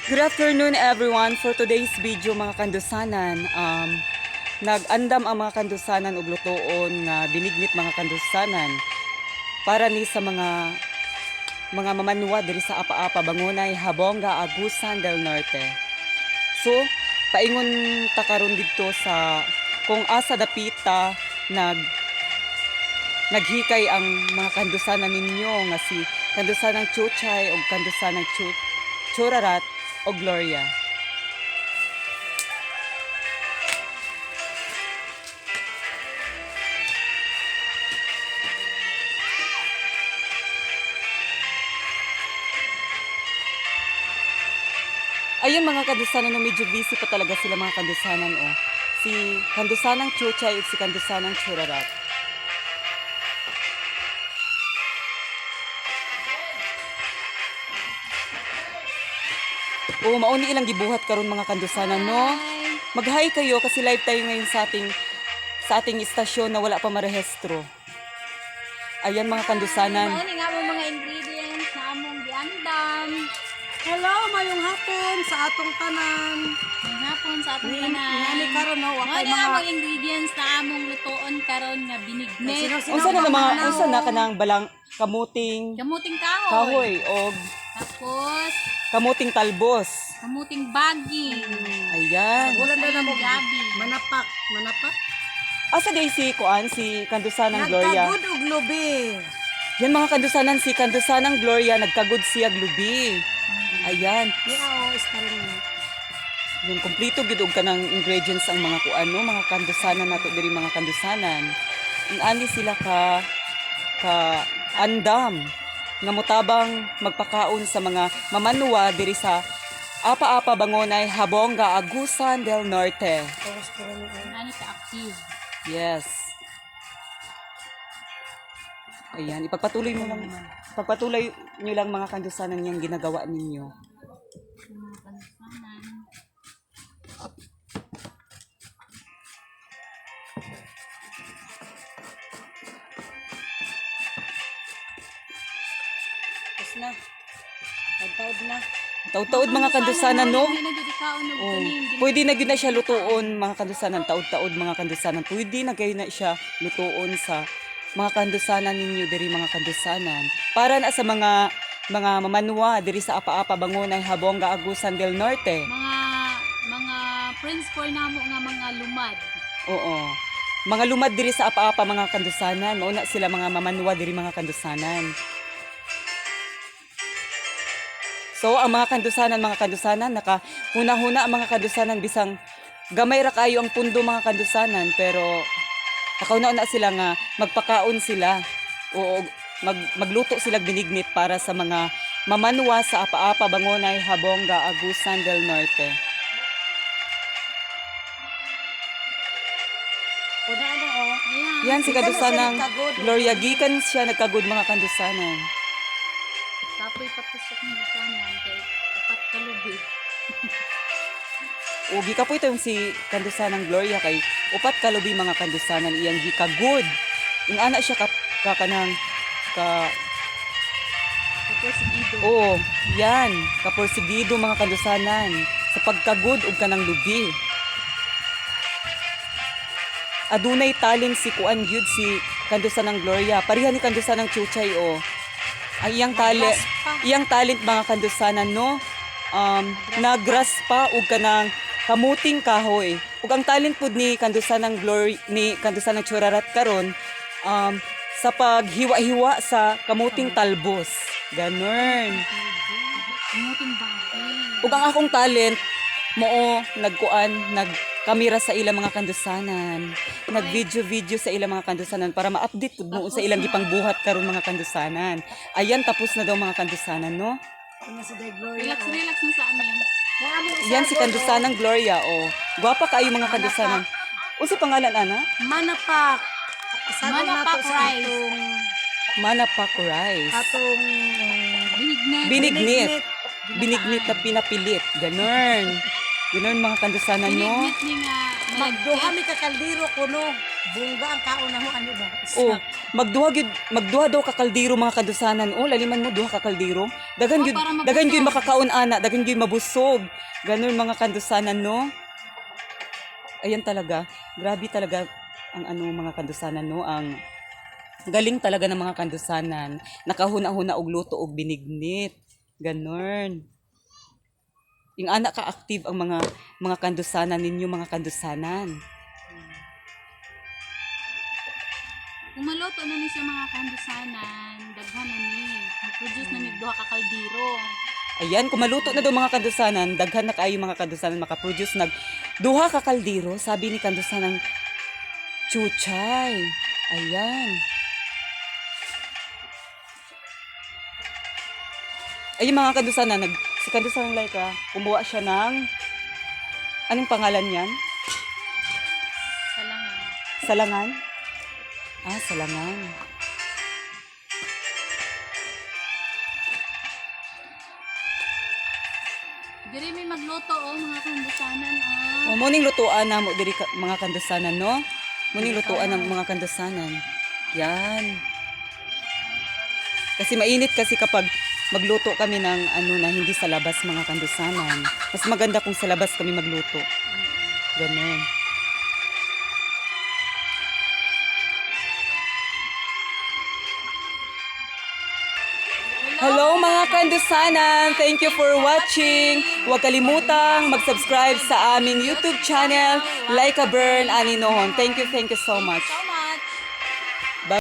Good afternoon, everyone. For today's video, mga kandusanan, nag-andam ang mga kandusanan og lutoon nga binignit, mga kandusanan, para ni sa mga mamanwa diri sa Apa-apa, Bangunay, Habonga, Agusan del Norte. So, paingon ta karon didto sa kung asa dapita naghikay ang mga kandusanan ninyo nga si kandusanang Chuchay o kandusanang Churarat o Gloria. Ayun, mga kandusanan, no, medyo busy pa talaga sila, mga kandusanan, oh. Si kandusanang Chuchay at si kandusanang Churarat. Oo, mauni ilang gibuhat karon, mga kandusanan, no? Mag-hi kayo kasi live tayo ngayon sa ating istasyon na wala pa marehistro. Ayan, mga kandusanan. Mao ni nga mo mga ingredients na among giandam. Hello, mayong hapon sa atong tanan. Mayong hapon sa atong Ni tanan. Ngani karon, no, wa Mao kay ni mga among ingredients na among lutoon karon nga binignit. Sino-sino Unsa na ang mga mga unsa na kanang balang kamuting Kamuting kahoy. kahoy og Tapos kamuting talbos. Kamuting baging. Ayan. Wala na na mo Gabi. Manapak, manapak. Asa day si kuan, si kandusanang Gloria? Nagkagud og lubi. Yan, mga kandusanan, si kandusanang Gloria nagkagud siya lubi. Ayan. Niya oh, rin na. Yung kumpleto gyud og kanang ingredients ang mga kuan, no, mga kandusanan nato diri, mga kandusanan. Ani sila ka andam nga motabang magpakaon sa mga mamanwa diri sa Apa-apa, Bangonay, Habonga, Agusan del Norte. Tapos karon eh. Ani ka active. Yes. Ayan, ipagpatuloy mo lang. Pagpatuloy nyo lang, mga kandusanan, yung ginagawa ninyo. Mga kandusanan. Tapos na. Tawd na. Taud-taud, mga kandusanan, no? Hindi na jud ikaon og Oh, kaning pwede na gyud na siya lutuon, mga kandusanan, taud-taud, mga kandusanan. Pwede na kayo na siya lutuon sa mga kandusanan ninyo diri, mga kandusanan. Para na sa mga mamanwa diri sa Apa-apa, Bangunay, Habonga, Agusan del Norte. Mga friends for namo nga mga lumad. Oo. Mga lumad diri sa Apa-apa, mga kandusanan, mauna sila mga mamanwa diri, mga kandusanan. So ang mga kandusanan, naka huna-huna ang mga kandusanan bisang gamay ra kayo ang pundo, mga kandusanan, pero nakauna-una sila nga magpakaon sila o magluto sila binignit para sa mga mamanwa sa Apa-apa, Bangonay, Habonga, Agusan del Norte. Una na oh. Ayan. Yan si Gikan na siya kandusanang nagkagod. Gloria, gikan siya nagkagod, mga kandusanan. Kapoy patusok ng kanan kay upat ka lubi. O gikapoy tayong si kandusanang Gloria kay upat kalubi, mga kandusanan, iyang gikagod. Ingana siya ka kanang ka Tapos gido. Oo, yan, kaporsigido, mga kandusanan, sa pagkagod og kanang lubi. Adunay talent si kuan gyud, si kandusanang Gloria. Pareha ni kandusanang Chuchay o. Ang iyang talent, Nagras pa. iyang talent, mga kandusanan, no. Nagras pa og kanang kamuting kahoy. Ug ang talent pud ni kandusanang Glory, ni kandusanang Churarat karon, sa paghiwa-hiwa sa kamuting talbos. Ganun. Kamuting baging. Ug ang akong talent moo nagkuan, nagkamera sa ilang mga kandusanan, nag-video-video sa ilang mga kandusanan para ma-update pud mo sa ilang gipangbuhat karon, mga kandusanan. Ayan, tapos na daw, mga kandusanan, no? Una si Day Gloria. Relax, relax na sa amin. Mo among Yan si isagol, oh. kandusanang Gloria, oh. Gwapa kaayo, mga kandusanan. Unsa pangalan ana? Manapak. Isagol Manapak nato sa rice. atong Manapak rice. atong Binignit. Binignit. Binignit na pinapilit. Ganun. Ganun, mga kandusanan, no? Binignit ni nga Magduha malagkit. mi ka kaldero kuno. Bungga ang kaon na mo ani ba? Oh, magduha gyud, magduha daw ka kaldero, mga kandusanan. Oh, laliman mo, duha ka kaldero. Dagan Oh, gyud, para mabusog. dagan gyud makakaon ana, dagan gyud mabusog. Ganun, mga kandusanan, no? Ayan talaga, grabe talaga ang ano, mga kandusanan, no, ang galing talaga ng mga kandusanan. Nakahuna-huna og luto og binignit. Ganun. Yung anak ka active ang mga kandusanan ninyo, mga kandusanan. Kung maluto na ni siya, mga kandusanan, daghan na ni. Mag-produce na ni duha ka kaldero. Ayan, kung maluto na daw, mga kandusanan, daghan na kaayo, mga kandusanan, makaproduce nag duha ka kaldero, sabi ni kandusanan Chuchay. Ayan. Ayun, mga kandusanan, si kandusanan Laika, kumuha siya ng, anong pangalan niyan? Salangan. Salangan? Ah, salangan. Diri may magluto oh, mga kandusanan oh. O, muning lutuan na mo diri mga kandusanan, no? Muning lutuan ng mga kandusanan. Yan. Kasi mainit kasi kapag magluto kami ng ano na hindi sa labas, mga kandusanan. Mas maganda kung sa labas kami magluto. Ganun. Hello, mga kandusanan! Thank you for watching! Huwag kalimutang mag-subscribe sa aming YouTube channel, Like a Burn Aninohon. Thank you so much. So